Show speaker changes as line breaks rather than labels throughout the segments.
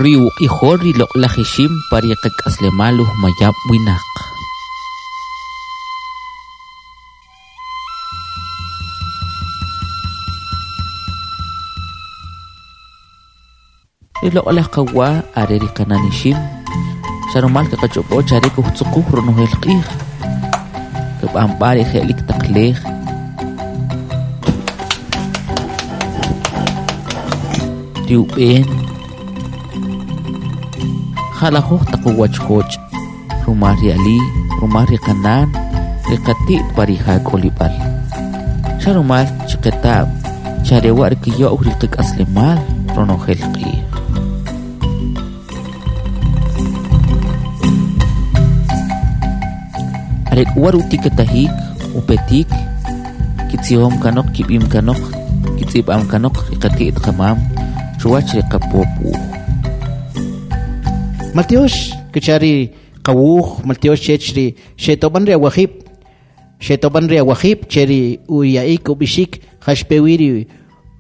Ri uq'ijol ri loq'laj ixim pa ri qak'aslemal uj mayab' winaq. Ri loq'laj qawa are ri qanan ixim, xa rumal kaqach'ob'o chi are kujtzuquj ronojel q'ij, kb'an b'a ri je'lik taq lej. Ri ub'en, jalajoj taq uwach joch', rumal ri ali, rumal ri qanan, ri qati't pa ri ja k'olib'al. Xa rumal chi qeta'm chi are wa' ri kiyo'w ri qak'aslemal ronojel q'ij. Are k'u wa' ri utikatajik, upetik, kitzijom kanoq, kib'im kanoq, kitz'ib'am kanoq ri qati't qamam chuwach ri qapop wuj.
Maltyox kicha ri qawuj, maltyox chech ri xetob'an ri awajib', xetob'an ri awajib' che ri uya'ik ub'ixik jaxpe wi ri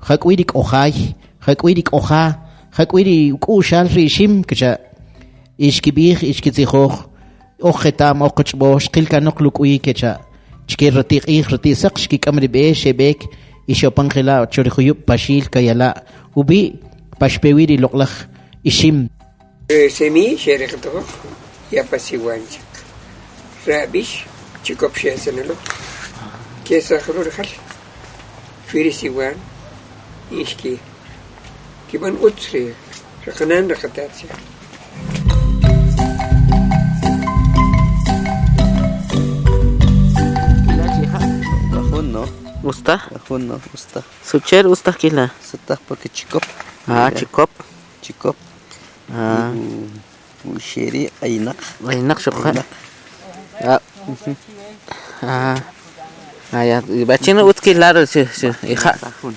jak'wi ri k'ojay, jak'wi ri k'oja, jak'wi ri uk'u'xal ri ixim kicha ixkib'ij ixkitzijoj oj qeta'm oj qach'ob'o xqil kanoq luk'wi kecha chike rati q'ij rati saq xkik'am ri b'e xeb'ek y xe'opan jela' cho ri juyub' Paxil Kayala' ub'i' paxpe wi ri loq'laj ixim.
Semi xeriqtojoq ya pa siwan chik. Rab'ix chikop xe'esanaloq kesaj ru rijal chwi ri siwan y xki kib'an utz ri qanan ri qatat che.
Jun no.
Usta?
Jun no, usta.
Sucher usta kila.
Sutaq porque chikop.
Ah, chikop.
Chikop.
Ah.
Uxeri aynaq.
Aynaq xuquje'.
Aynaq.
Ah. Ah. Ah, ya. Bachino utz kila ro chi chi ija'.
Jun.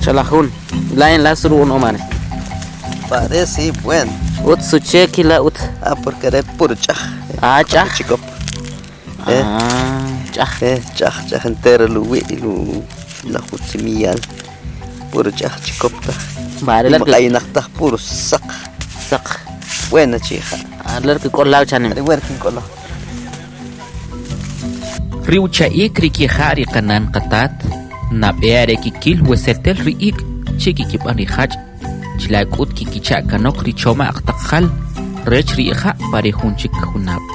Chalajun. Lain lasru un omane.
Parece bueno.
Ut suche kila ut.
Ah, porque era puro chaj.
Ah, chaj.
Chikop.
Ah, chaj.
Chaj, chaj entero lu wi lu la jutsimiyal. Puro chaj chikop taj.
Vale, la que
Aynaq taj puro saq.
saq.
Buena chija.
Ah, la que k'o law chanim.
Are werkin k'olo.
Ri ucha'ik ri kija' ri qanan qatat, nab'e are kikil wesetel ri ik' che kikib'an ri jach', chila' k'ut kikicha' kanoq ri choma'q taq jal rech ri ija' pa ri jun chik junab'.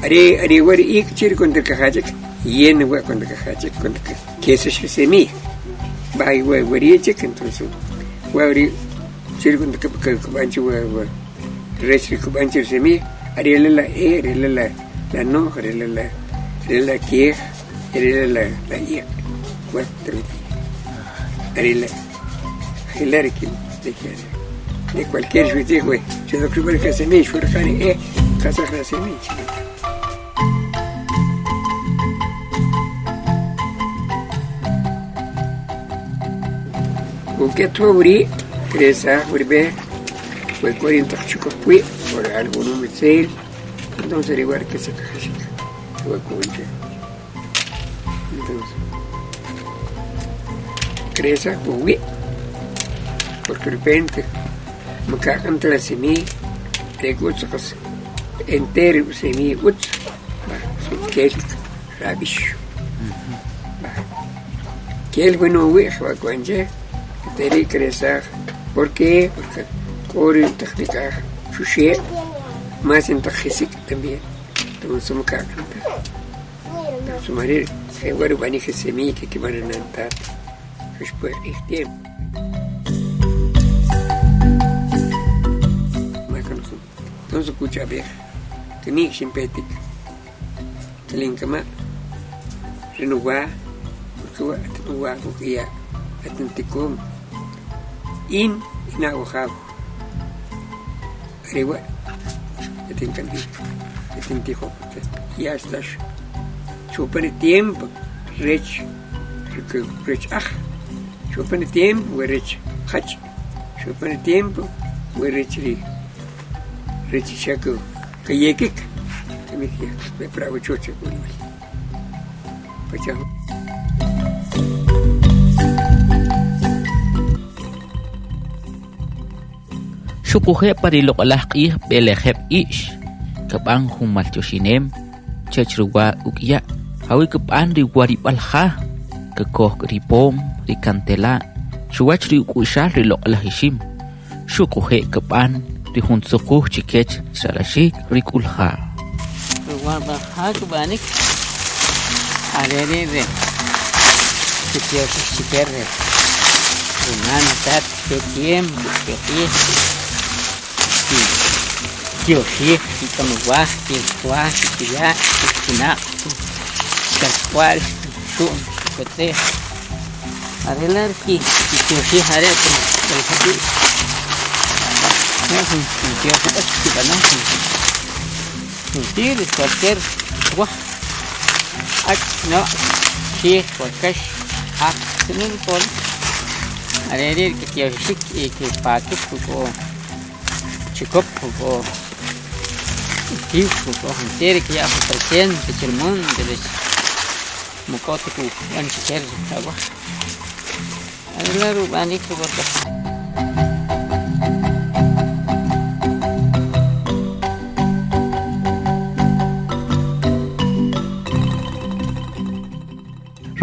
Are are wa ri ik' chi ri kontra kajachik, yen wa kontra kajachik kontra queso semilla. Va wa wa ri chik entonces wa ri chi ri kontra kb'anchi wa wa rech ri kb'anchi ri semilla, are la la e, are la la la no, are la la are la kiej, are la la la ik'. Wa are la la ri kin de de cualquier xuitij we che lo que que semilla xurqani e qasaj la semilla. Uketwawri cresa urbe fue cuarenta chicopui por algún mitzel entonces igual que se cajashik huaconche entonces cresa uwi porque de repente me cagan la semilla regutzas entero semilla utz va su kel rabish va kel bueno wi huaconche teri cresa ¿por qué? Porque corre técnica chuche más en tajisik también entonces me cagan su marido igual van a semilla que van a nantar después es tiempo entonces escucha vieja tenía simpetic tlinkama rinuwa porque wa atnuwa kukia atintikum in inawajaw ariwa atinkambi atintijo ya estás chupane tiempo rech rech aj chupane tiempo rech hach. Xopan ri tiempo we rech ri rech xa kayekik kamik ya katb'e pa rawachoch k'olib'al pacha'.
Xuquje' pa ri loq'alaj q'ij b'elejeb' i'x kab'an jun maltyoxinem chech ri wa uk'ya' jawi' kab'an ri warib'al ja, kakoj ri pom, ri kantela' chuwach ri uk'u'xal ri loq'alaj ixim, xuquje' kab'an ri jun tzuquj chi kech ralaxik ri k'ulja.
Ri warb'al ja kb'anik are ri' ri kityoxix chike ri nan tat che tiempo che q'ij kityoxij kik'amowaj kiwa kiya' kinaq' kalk'wa'l xu'n kotz'i'j are la' kityoxij are' jun tyoxib'al kib'ano juntir cualquier waj ak' no' chij wakax aj tz'unun k'olik are ri' kityoxixik y kipakik k'o chikop k'o utiw k'o juntir kiya' jun presente che el mundo rech man k'o ta kub'an chike ri awaj are la' rub'anik ri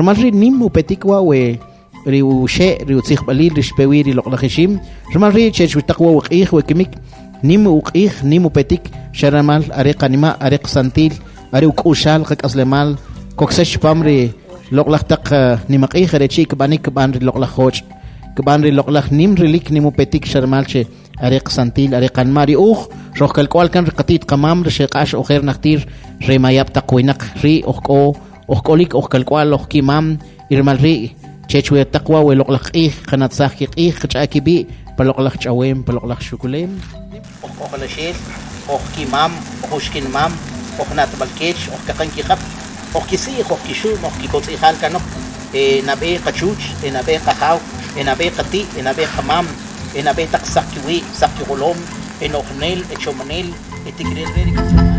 Rumal ri' nim upetik wa' we ri uxe' ri utzijb'alil ri xpe wi ri loq'laj ixim, rumal ri' chech wi taq wa' we q'ij we kimik nim uq'ij nim upetik xa rumal are qanima' are qasantil are uk'u'xal qak'aslemal koksax chupam ri loq'laj taq nimaq'ij are chi' kb'anik kb'an ri loq'laj joch' kb'an ri loq'laj nim rilik nim upetik xa rumal che are qasantil are qanma' ri uj roj kalk'wal kan ri qati't qamam ri xeq'ax ojer najtir re mayab' taq winaq ri' oj k'o oj k'olik oj kalk'wal oj kimam y rumal ri' chech we taq wa' we loq'laj q'ij qanatzaj kiq'ij qach'a kib'i' pa loq'laj ch'awem pa loq'laj xukulem. Oj k'ojolaxel, oj kimam, oj uxkinmam, oj na'tb'al kech, oj kaqan kiq'ab', oj kisi'j, oj kixu'n, oj kikotz'i'jal kanoq, e nab'e qachuch, e nab'e qajaw, e nab'e qati', e nab'e qamam, e nab'e taq saq kiwi', saq kijolom, e no'jnel, e chomanel, e tikirel re ri.